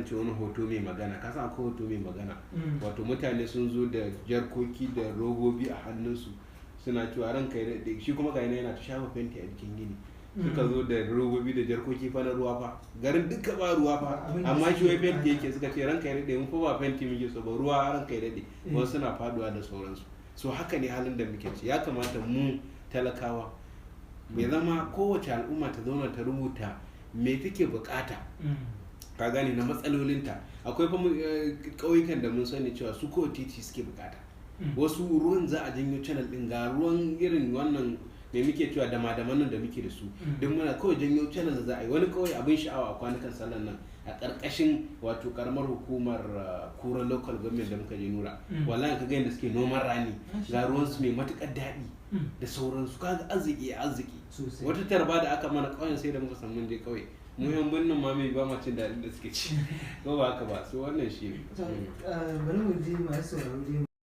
zan ce wani hoto mai magana. Ka san akwai hoto mai magana, wato mutane sun zo da jarkoki da robobi a hannunsu, suna cewa ranka ya daɗe. Shi kuma ga yana ta shafa fenti a jikin gini. Suka zo da robobi da jarkoki fa na ruwa fa, garin duka ba ruwa fa, amma shi wai fenti yake. Suka ce, "Ranka ya daɗe, mun fa ba fenti muke so ba, ruwa, ranka ya daɗe." Wasu suna faduwa da sauransu. So haka ne halin da muke ci. Ya kamata mu talakawa ya zama kowace al'umma ta zauna ta rubuta me take bukata, ka gane, na matsalolinta. Akwai fa ƙauyukan da mun sani cewa su kawai titi suke bukata. Wasu ruwan za a janyo channel din, ga ruwan irin wannan me muke cewa dama nan da muke da su, duk muna kawai janyo channel za a yi. Wani kawai abin sha'awa, a kwanukan sallan nan, a ƙarƙashin wato karamar hukumar Kura Local Government da muka je, Nura, wallahi ka ga yadda suke noman rani, ga ruwan su mai matukar daɗi da sauransu. Kaga arziki arziki. Wata tarba da aka mana ƙauyen, sai da muka samu mun je ƙauye. Mu yan birnin ma mai ba ma cin daɗin da suke ci, ko ba haka ba? So wannan shi ne. Bari mu ji masu sauraro dai.